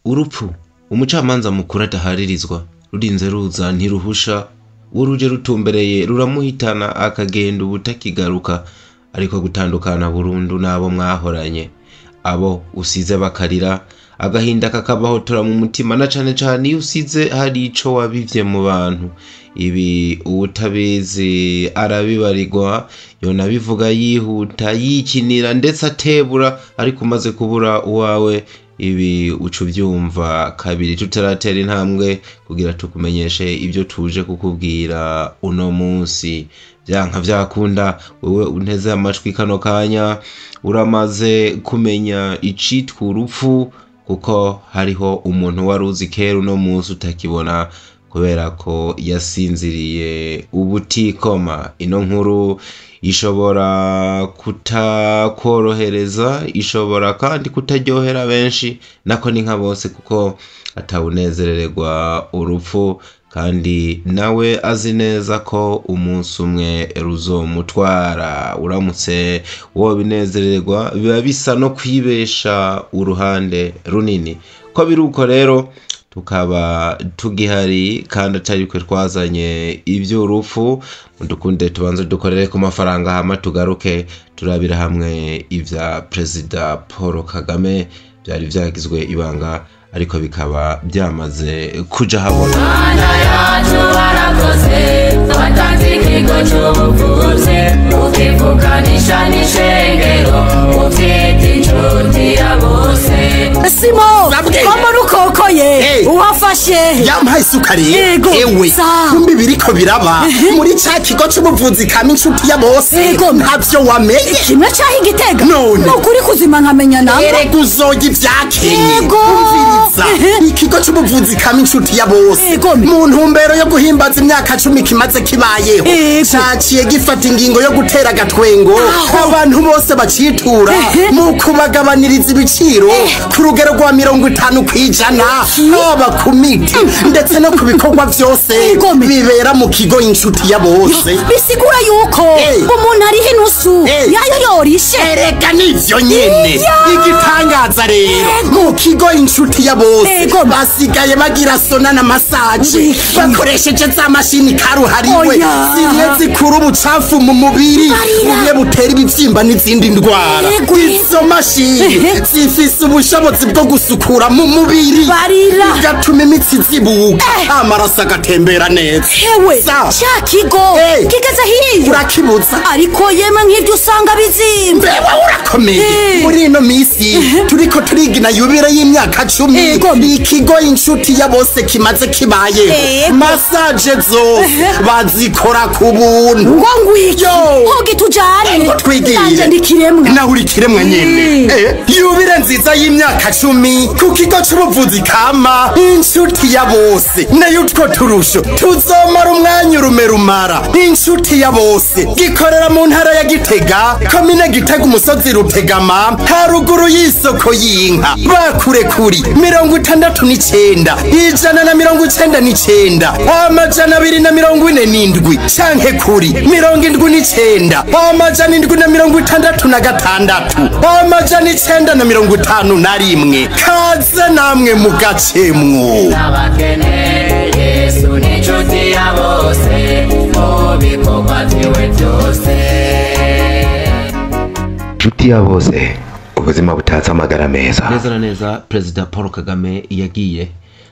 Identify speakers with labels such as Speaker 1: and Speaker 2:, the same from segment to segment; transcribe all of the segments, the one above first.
Speaker 1: Urupfu umucamanza mukuru adaharirizwa, rurinze ruza ntiruhusha, uwo ruje rutumbereye ruramuhitana akagenda ubutakigaruka, ariko gutandukana burundu n'abo mwahoranye, abo usize bakarira, agahinda kakabahotora mu mutima, na cane cane iyo usize hari ico wabivye mu bantu. Ibi uwutabizi arabibarirwa, yonabivuga yihuta, yikinira ndetse atebura, ariko umaze kubura uwawe ibi uca uvyumva kabiri. Tutaratera intambwe kugira tukumenyeshe ibyo tuje kukubwira uno munsi, vyanka vyakunda wewe unteze amatwi kano kanya uramaze kumenya icitwa urupfu, kuko hariho umuntu wari uzi kera uno munsi utakibona kubera ko yasinziriye ubutikoma. Ino nkuru ishobora kutakworohereza, ishobora kandi kutaryohera benshi, nako ni nka bose, kuko atawunezerererwa urupfu, kandi nawe azi neza ko umunsi umwe ruzomutwara. Uramutse wobinezererwa biba bisa no kwibesha uruhande runini. Ko biruko rero tukaba tugihari kandi atari twe twazanye ivy'urupfu, dukunde tubanze dukorere ku mafaranga hama tugaruke turabira hamwe ivya Perezida Paul Kagame vyari vyagizwe ibanga, ariko bikaba byamaze kuja habona.
Speaker 2: Mana yacu warakoze, watanze ikigo c'ubuvuzi, ukivukanisha n'ishengero, uvyita inshuti ya bose.
Speaker 3: Simo,
Speaker 4: Sabwe.
Speaker 3: ko rukokoye
Speaker 4: Hey.
Speaker 3: uwafashe
Speaker 4: Yampaye isukari.
Speaker 3: Yego.
Speaker 4: Ewe,
Speaker 3: Sa.
Speaker 4: kumbi biriko biraba muri ca kigo c'ubuvuzi kama inshuti ya bose.
Speaker 3: Yego.
Speaker 4: Ntavyo wamenye.
Speaker 3: Kimwe caho igitega.
Speaker 4: None.
Speaker 3: Nukuri kuzima nkamenya namba.
Speaker 4: Erega uzoga ivyakenye.
Speaker 3: Yego.
Speaker 4: Umviriza, ikigo c'ubuvuzi kama inshuti ya bose,
Speaker 3: Yego.
Speaker 4: mu ntumbero yo guhimbaza imyaka 10 kimaze kibayeho,
Speaker 3: Yego.
Speaker 4: caciye gifata ingingo yo gutera agatwengo
Speaker 3: Aho.
Speaker 4: abantu bose bacitura mu kubagabaniriza ibiciro ku rugero rwa 50%, haba ku miti ndetse no ku bikorwa vyose
Speaker 3: Yego.
Speaker 4: bibera mu kigo inshuti ya bose.
Speaker 3: Bisigura yuko umuntu ariho inusu yayo yorishe.
Speaker 4: Erega nivyo nyene.
Speaker 3: Iya.
Speaker 4: Igitangaza rero, mu kigo inshuti ya bose
Speaker 3: Yego.
Speaker 4: basigaye bagira sona na masaje
Speaker 3: Wiki.
Speaker 4: bakoresheje za mashini karuhariwe
Speaker 3: Oya.
Speaker 4: zimwe zikura ubucafu mu mubiri,
Speaker 3: Barira.
Speaker 4: bumwe butera ibivyimba n'izindi ndwara.
Speaker 3: Yego.
Speaker 4: Izo mashini zifise ubushobozi bwo gusukura mu mubiri,
Speaker 3: Barira.
Speaker 4: bigatuma imitsi izibuka, amaraso agatembera neza.
Speaker 3: Hewe,
Speaker 4: Sa.
Speaker 3: ca kigo kigeze hiyo,
Speaker 4: Urakibuza.
Speaker 3: ariko yemwe nk'ivyo usanga bizimvye.
Speaker 4: Mbewe urakomeye. Muri ino misi turiko turigina yubire y'imyaka 10
Speaker 3: Yego.
Speaker 4: ikigo inshuti ya bose kimaze kibayeho, masaje zose bazikora ku buntu.
Speaker 3: Ngo ngwiki?
Speaker 4: Yo.
Speaker 3: Hogi tujane.
Speaker 4: Ngo twigire.
Speaker 3: Nanje ndi kiremwa.
Speaker 4: Nawe uri kiremwa nyene. Yubire nziza y'imyaka 10 ku kigo c'ubuvuzi kama inshuti ya bose, nayo utwo turusho tuzomara umwanya urume rumara. Inshuti ya bose gikorera mu ntara ya Gitega, komine Gitega, umusozi Rutegama, haruguru y'isoko y'inka. Bakure kuri 69 199 247 canke kuri 79 766 951. Kaze namwe mugacemwo.
Speaker 2: N'abakene, Yesu ni inshuti ya bose, mu bikorwa vyiwe vyose.
Speaker 5: Inshuti ya bose, ubuzima butatse amagara meza.
Speaker 1: Neza na neza, Perezida Paul Kagame yagiye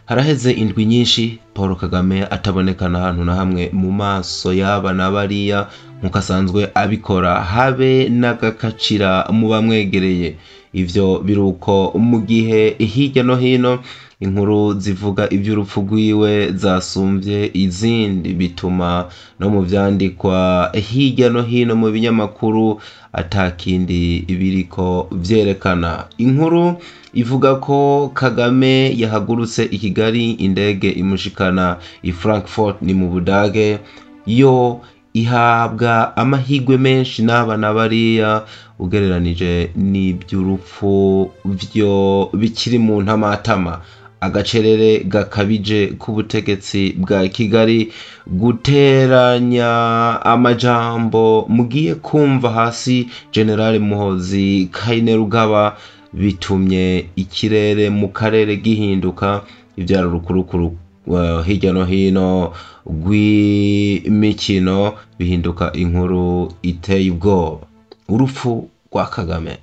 Speaker 1: haraheze indwi nyinshi Paul Kagame atabonekana ahantu na hamwe mu maso y'aba na bariya nk'uko asanzwe abikora, habe n'agakacira mu bamwegereye. Ivyo biruko mu gihe hirya no hino inkuru zivuga ivy'urupfu rwiwe zasumvye izindi, bituma no mu vyandikwa hirya no hino mu binyamakuru atakindi biriko vyerekana. Inkuru ivuga ko Kagame yahagurutse i Kigali, indege imushikana i Frankfurt ni mu Budage, yo ihabwa amahirwe menshi n'aba na bariya ugereranije n'iby'urupfu vyo bikiri mu ntamatama. Agacerere gakabije k'ubutegetsi bwa Kigali, guteranya amajambo mugiye kumva hasi General Muhozi Kainerugaba Bitumye ikirere mu karere gihinduka, ivyara urukurukuru hirya no hino rw'imikino, bihinduka inkuru iteye ubwoba. Urupfu rwa Kagame,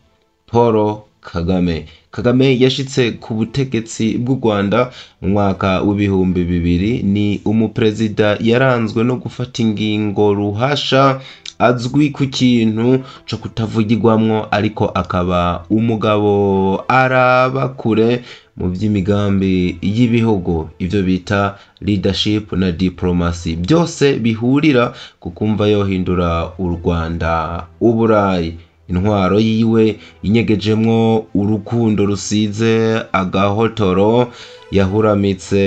Speaker 1: Paul Kagame. Kagame yashitse ku butegetsi bw'u Rwanda mu mwaka w'2000. Ni umuperezida yaranzwe no gufata ingingo ruhasha, azwi ku kintu co kutavugirwamwo, ariko akaba umugabo araba kure mu vy'imigambi y'ibihugu, ivyo bita leadership na diplomacy, byose bihurira ku kumva yohindura u Rwanda Uburayi. Intwaro yiwe inyegejemwo urukundo rusize agahotoro, yahuramitse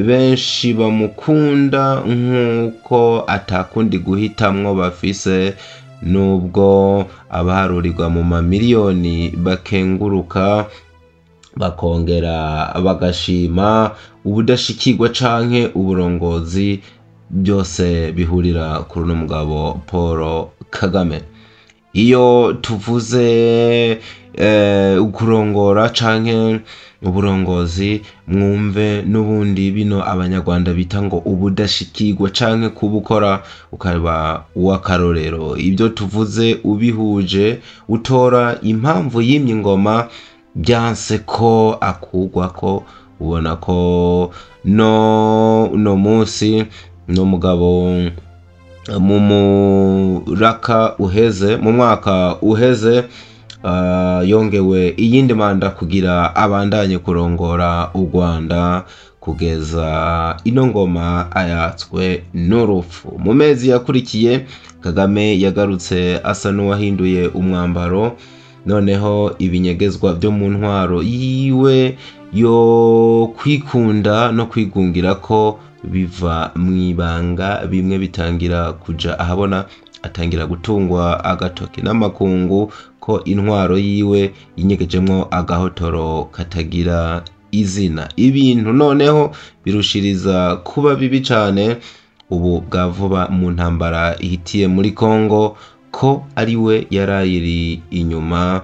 Speaker 1: benshi bamukunda nk'uko atakundi guhitamwo bafise, nubwo abaharurirwa mu mamiliyoni bakenguruka bakongera bagashima ubudashikirwa canke uburongozi, byose bihurira kuri uno mugabo Paul Kagame. Iyo tuvuze kurongora canke uburongozi, mwumve n'ubundi bino Abanyarwanda bita ngo ubudashikirwa canke kubukora ukaba uw'akarorero. Ibyo tuvuze ubihuje utora impamvu yimye ingoma byanse ko akugwa, ko ubona ko no munsi no mugabo mu muraka uheze, mu mwaka uheze, yongewe iyindi manda kugira abandanye kurongora u Rwanda kugeza ino ngoma ayatswe n'urupfu. Mu mezi yakurikiye, Kagame yagarutse asa n'uwahinduye umwambaro. Noneho ibinyegezwa byo mu ntwaro yiwe yo kwikunda no kwigungira ko biva mu ibanga, bimwe bitangira kuja ahabona. Atangira gutungwa agatoki n'amakungu ko intwaro yiwe yinyegejemwo agahotoro katagira izina. Ibintu noneho birushiriza kuba bibi cane ubu bwa vuba mu ntambara ihitiye muri Kongo, ko ari we yarayiri inyuma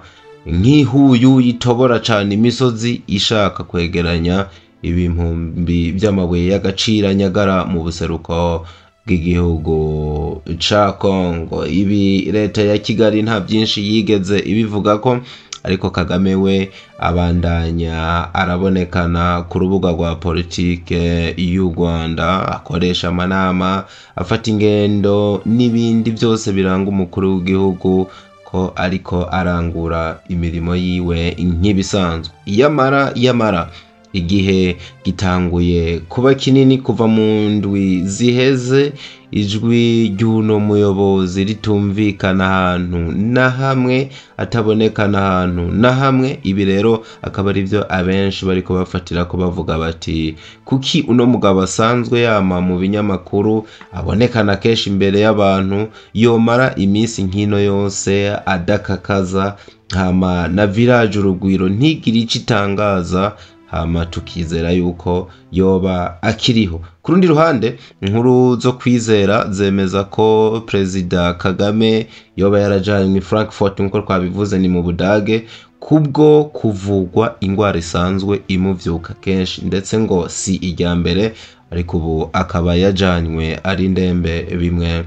Speaker 1: nk'ihuyu yitobora cane imisozi ishaka kwegeranya ibihumbi by'amabuye y'agaciro anyagara mu buseruko bw'igihugu ca Kongo. Ibi leta ya Kigali nta byinshi yigeze ibivuga ko, ariko Kagame we abandanya arabonekana ku rubuga rwa politike y'u Rwanda, akoresha amanama, afata ingendo n'ibindi byose biranga umukuru w'igihugu, ko ariko arangura imirimo yiwe nk'ibisanzwe. Yamara igihe gitanguye kuba kinini kuva mu ndwi ziheze ijwi ry'uno muyobozi ritumvikana ahantu na hamwe, atabonekana ahantu na hamwe. Ibi rero akaba ari byo abenshi bariko bafatira ko bavuga bati: kuki uno mugabo asanzwe yama mu binyamakuru, abonekana kenshi imbere y'abantu, yomara iminsi nk'ino yose adakakaza, hama na Village Urugwiro ntigire ico itangaza, hama tukizera yuko yoba akiriho? Ku rundi ruhande, inkuru zo kwizera zemeza ko Perezida Kagame yoba yarajanywe i Frankfurt, nkuko twabivuze ni mu Budage, kubwo kuvugwa ingwara isanzwe imuvyuka kenshi, ndetse ngo si irya mbere, ariko ubu akaba yajanywe ari ndembe bimwe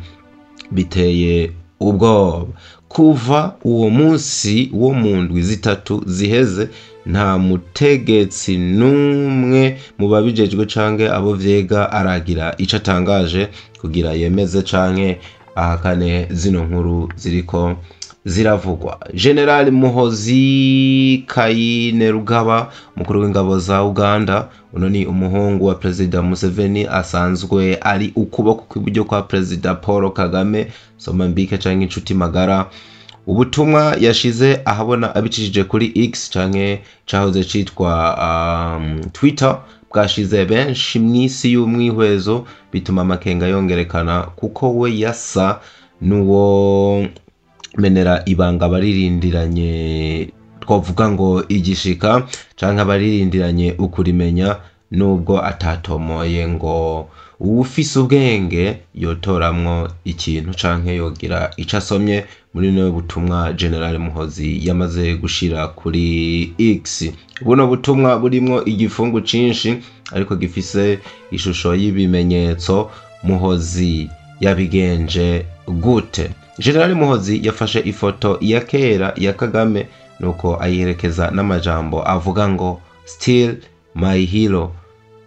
Speaker 1: biteye ubwoba. Kuva uwo munsi wo mu ndwi 3 ziheze, nta mutegetsi n'umwe mu babijejwe canke abo vyega aragira ico atangaje kugira yemeze canke ahakane zino nkuru ziriko ziravugwa. General Muhozi Kainerugaba, umukuru w'ingabo za Uganda, uno ni umuhungu wa Perezida Museveni, asanzwe ari ukuboko kw'iburyo kwa Perezida Paul Kagame, soma mbike canke inshuti magara. Ubutumwa yashize ahabona abicishije kuri X canke cahoze citwa Twitter bwashize benshi mw'isi y'umwihwezo, bituma amakenga yongerekana, kuko we yasa n'uwo menera ibanga baririndiranye, twavuga ngo igishika canke abaririndiranye ukurimenya. nubwo atatomoye ngo uwufise ubwenge yotoramwo ikintu canke yogira ico asomye muri no butumwa General Muhozi yamaze gushira kuri X. Buno butumwa burimwo igifungu cinshi ariko gifise ishusho y'ibimenyetso. Muhozi yabigenje gute? General Muhozi yafashe ifoto ya kera ya Kagame nuko ayiherekeza n'amajambo avuga ngo still my hero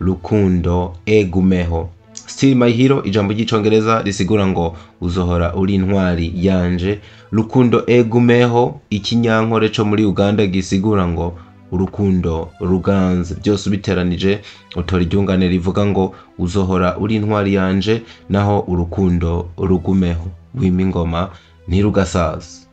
Speaker 1: Rukundo egumeho. Still my hero, ijambo ry'icongereza risigura ngo uzohora uri intwari yanje. Rukundo egumeho, ikinyankore co muri Uganda gisigura ngo urukundo ruganze. Byose ubiteranije utora iryungane rivuga ngo uzohora uri intwari yanje naho urukundo rugumeho, wima ingoma ntirugasaza.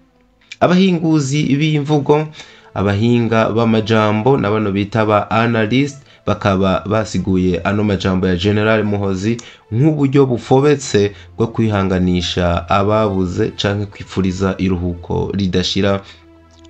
Speaker 1: Abahinguzi b'imvugo, abahinga b'amajambo na bano bita ba analyst bakaba basiguye ano majambo ya General Muhozi nk'uburyo bufobetse bwo kwihanganisha ababuze canke kwipfuriza iruhuko ridashira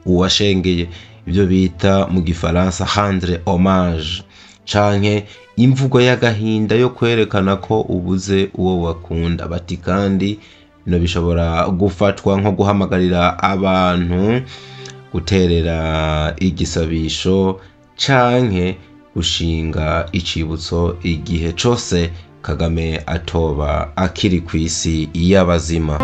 Speaker 1: uwashengeye, ibyo bita mu gifaransa rendre hommage, canke imvugo y'agahinda yo kwerekana ko ubuze uwo wakunda. Bati kandi bino bishobora gufatwa nko guhamagarira abantu guterera igisabisho canke gushinga icibutso igihe cose Kagame atoba akiri kw'isi y'abazima.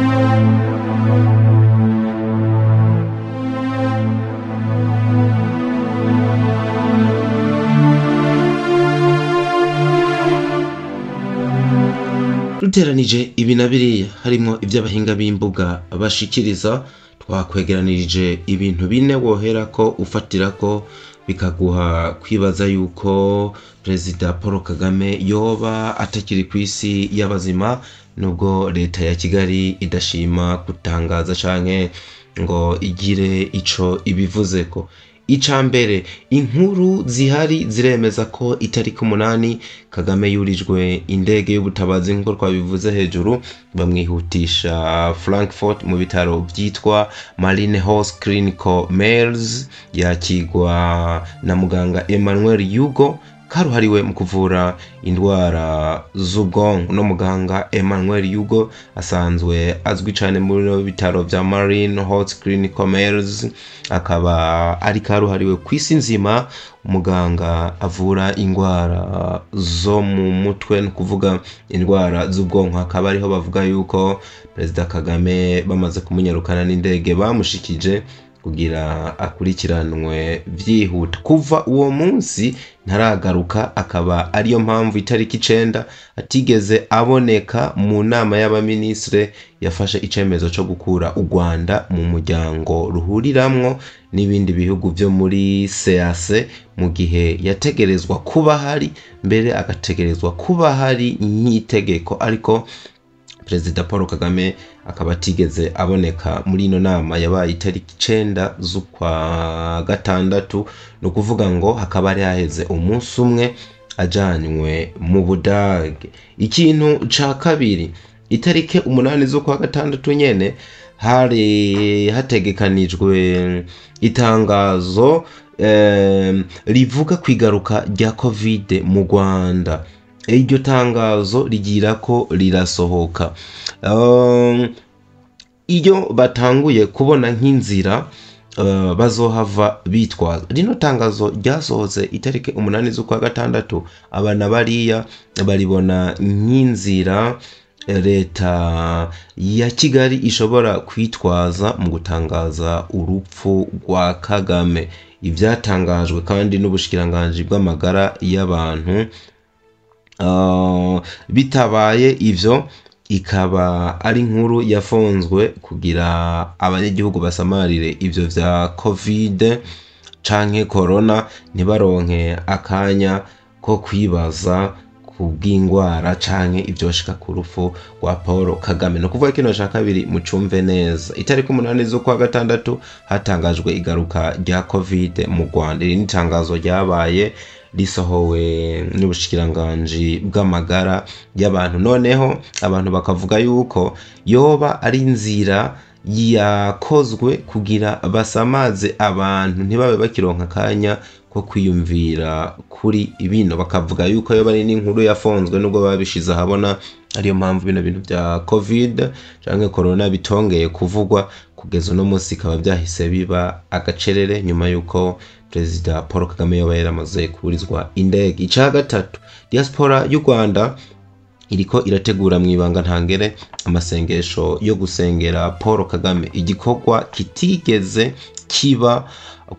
Speaker 1: Duteranije ibi na biriya harimwo ivy'abahinga b'imbuga bashikiriza, twakwegeranirije ibintu bine woherako ufatirako bikaguha kwibaza yuko Perezida Paul Kagame yoba atakiri kw'isi y'abazima, nubwo leta ya Kigali idashima gutangaza canke ngo igire ico ibivuzeko. Ica mbere, inkuru zihari ziremeza ko itariki 8 Kagame yurijwe indege y'ubutabazi nk'uko twabivuze hejuru, bamwihutisha Frankfurt mu bitaro byitwa Marine Horse Clinical Males, yakigwa na muganga Emmanuel Yugo karuhariwe mu kuvura indwara z'ubwonko. No muganga Emmanuel Yugo asanzwe azwi cyane muri bitaro vya Marine Horse Clinical Males, akaba ari karuhariwe kw'isi nzima, umuganga avura indwara zo mu mutwe, no kuvuga indwara z'ubwonko. Akaba ariho bavuga yuko Perezida Kagame bamaze kumunyarukana n'indege bamushikije kugira akurikiranwe vyihuta. Kuva uwo munsi ntaragaruka, akaba ariyo mpamvu itariki 9 atigeze aboneka mu nama y'abaministre yafashe icemezo co gukura u Rwanda mu muryango ruhuriramwo n'ibindi bihugu vyo muri CAC, mu gihe yategerezwa kuba hari mbere agategerezwa kuba hari nk'itegeko, ariko Perezida Paul Kagame akaba atigeze aboneka muri ino nama yabaye itariki 9 z'ukwa gatandatu. No kuvuga ngo hakaba ari haheze umunsi umwe ajanywe mu Budage. Ikintu ca kabiri, itariki 8 z'ukwa gatandatu nyene hari hategekanijwe itangazo rivuga kwigaruka rya Covid mu Rwanda. Iryo tangazo rigira ko rirasohoka. Iyo batanguye kubona nk'inzira bazohava bitwaza. Rino tangazo ryasohotse itariki 8 z'ukwa gatandatu, abana bariya baribona nk'inzira leta ya Kigali ishobora kwitwaza mu gutangaza urupfu rwa Kagame. Ivyatangajwe kandi n'ubushikiranganji bw'amagara y'abantu. Bitabaye ivyo ikaba ari inkuru yafonzwe kugira abanyagihugu basamarire ivyo vya Covid canke corona, ntibaronke akanya ko kwibaza kubw'ingwara canke ivyoshika ku rupfu rwa Paul Kagame. No kuvuga kino ca kabiri mucumve neza, itariki 8 z'ukwa gatandatu hatangajwe igaruka rya Covid mu Rwanda. Iri ni itangazo ryabaye risohowe n'ubushikiranganji bw'amagara y'abantu. Noneho abantu bakavuga yuko yoba ari inzira yakozwe kugira basamaze abantu ntibabe bakironka akanya ko kwiyumvira kuri bino. Bakavuga yuko yo bari n'inkuru yafonzwe nubwo babishize ahabona, ariyo mpamvu bino bintu bya covid canke corona bitongeye kuvugwa kugeza uno munsi, bikaba byahise biba agacerere nyuma yuko Perezida Paul Kagame yoba yaramaze kuburizwa indege. Ica gatatu, diaspora y'u Rwanda iriko irategura mw'ibanga ntangere amasengesho yo gusengera Paul Kagame, igikorwa kitigeze kiba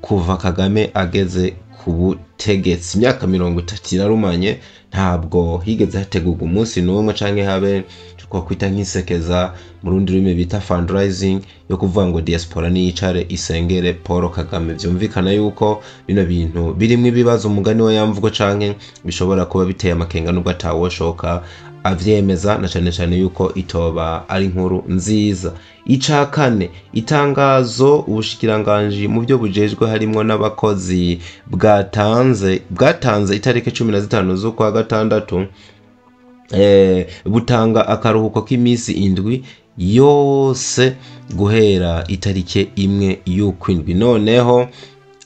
Speaker 1: kuva Kagame ageze ku butegetsi. Imyaka 30 irarumanye, ntabwo higeze hategurwa umunsi n'umwe canke habe twakwita nk'isekeza mu rundi rurimi bita fundraising yo kuvuga ngo diaspora niyicare isengere Paul Kagame. Vyumvikana yuko bino bintu birimwo ibibazo, umugani wa yamvugo, canke bishobora kuba biteye amakenga nubwo atawoshoka avyemeza, na cane cane yuko itoba ari inkuru nziza. Ica kane, itangazo ubushikiranganji mu byo bujejwe harimwo n'abakozi bwatanze itariki 15 z'ukwa gatandatu, butanga akaruhuko k'iminsi 7 yose guhera itariki 1 y'ukwindwi. Noneho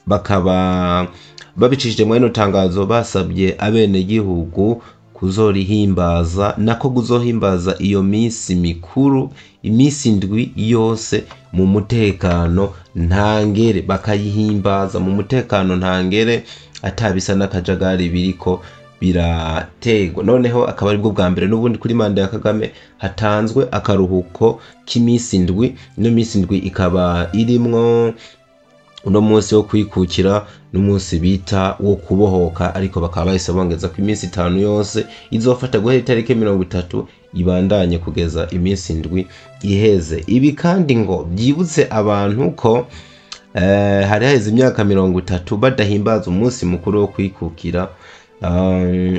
Speaker 1: bakaba babicishije muri ino tangazo basabye abenegihugu kuzorihimbaza, nako kuzohimbaza iyo minsi mikuru iminsi 7 yose mu mutekano ntangere, bakayihimbaza mu mutekano ntangere atabisa n'akajagari biriko birategwa. Noneho akaba aribwo bwa mbere n'ubundi kuri manda ya Kagame hatanzwe akaruhuko k'iminsi 7. Ino minsi 7 ikaba irimwo uno munsi wo kwikukira n'umunsi bita wo kubohoka, ariko bakaba bahise bongeza ko iminsi 5 yose izofata guhera itariki 30 ibandanye kugeza iminsi 7 iheze. Ibi kandi ngo byibutse abantu ko hari haheze imyaka 30 badahimbaza umunsi mukuru wo kwikukira.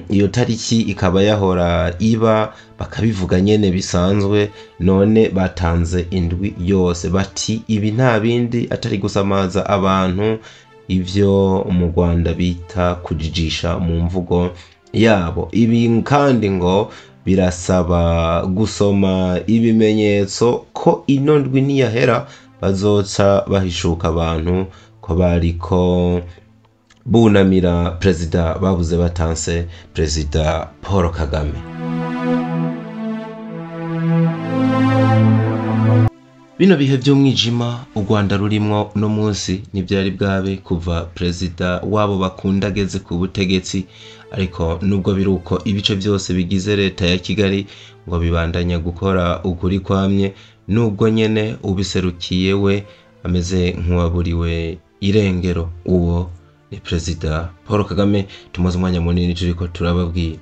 Speaker 1: Iyo tariki ikaba yahora iba bakabivuga nyene bisanzwe, none batanze 7 yose. Bati ibi nta bindi atari gusamaza abantu, ivyo mu Rwanda bita kujijisha mu mvugo yabo. Ibi kandi ngo birasaba gusoma ibimenyetso ko ino ndwi niyahera bazoca bahishuka abantu ko bariko bunamira perezida babuze batanse, Perezida Paul Kagame. Bino bihe by'umwijima u Rwanda rurimwo uno munsi ntivyari bwabe kuva perezida wabo bakunda ageze ku butegetsi, ariko nubwo biruko ibice byose bigize leta ya Kigali ngo bibandanya gukora ukuri kwamye, nubwo nyene ubiserukiye we ameze nk'uwaburiwe irengero. Uwo ni Perezida Paul Kagame tumaze umwanya munini turiko turababwira.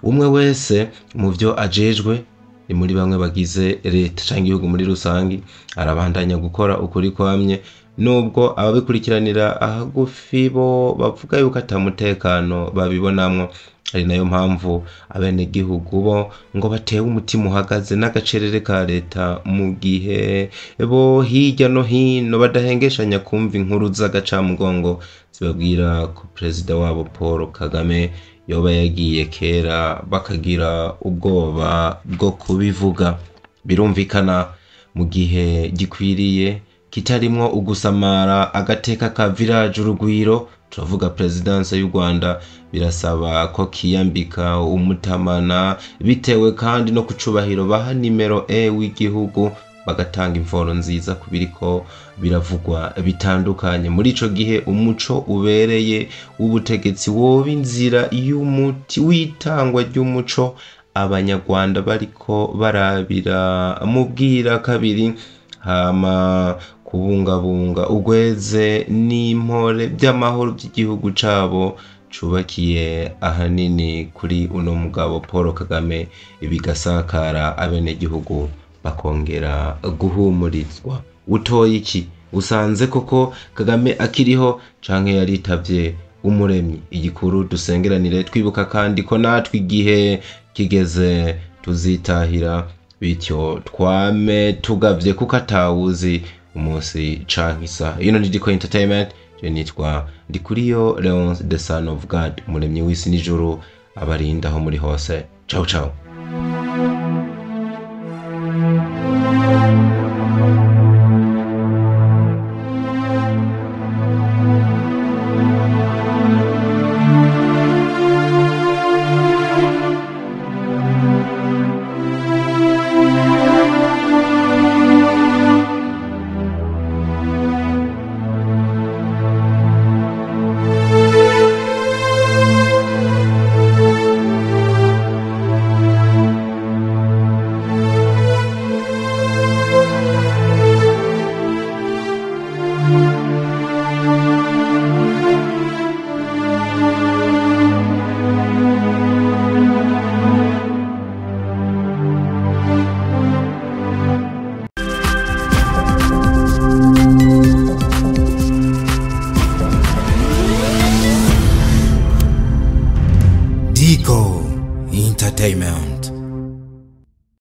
Speaker 1: Umwe wese mu vyo ajejwe ni muri bamwe bagize leta canke igihugu muri rusangi arabandanya gukora ukuri kwamye, nubwo ababikurikiranira ahagufi bo bavuga yuko atamutekano babibonamwo. Ari nayo mpamvu abenegihugu bo ngo batewe umutima uhagaze n'agacerere ka leta, mu gihe bo hirya no hino badahengeshanya kumva inkuru z'agacamugongo zibabwira ko perezida wabo Paul Kagame yoba yagiye kera, bakagira ubwoba bwo kubivuga. Birumvikana mu gihe gikwiriye kitarimwo ugusamara agateka ka village urugwiro, turavuga presidence y'u Rwanda, birasaba ko kiyambika umutamana bitewe kandi no kucubahiro baha nimero E w'igihugu, bagatanga imforo nziza kubiriko biravugwa bitandukanye. Muri ico gihe umuco ubereye w'ubutegetsi woba inzira y'umuti w'itangwa ry'umuco abanyarwanda bariko barabira mu bwira kabiri, hama kubungabunga ugweze n'impore by'amahoro by'igihugu cabo cubakiye ahanini kuri uno mugabo Paul Kagame, bigasakara abenegihugu bakongera guhumurizwa. Utoye iki? Usanze koko Kagame akiriho canke yaritavye umuremyi? Igikuru dusengeranire twibuka kandi ko natwe igihe kigeze tuzitahira, bityo twame tugavye kuko atawuzi umunsi canke isaha. Ino ni Diko Entertainment, je nitwa Ndikuriyo Leonce, the son of God, umuremyi w'isi n'ijuru, abarinda aho muri hose. Ciao ciao.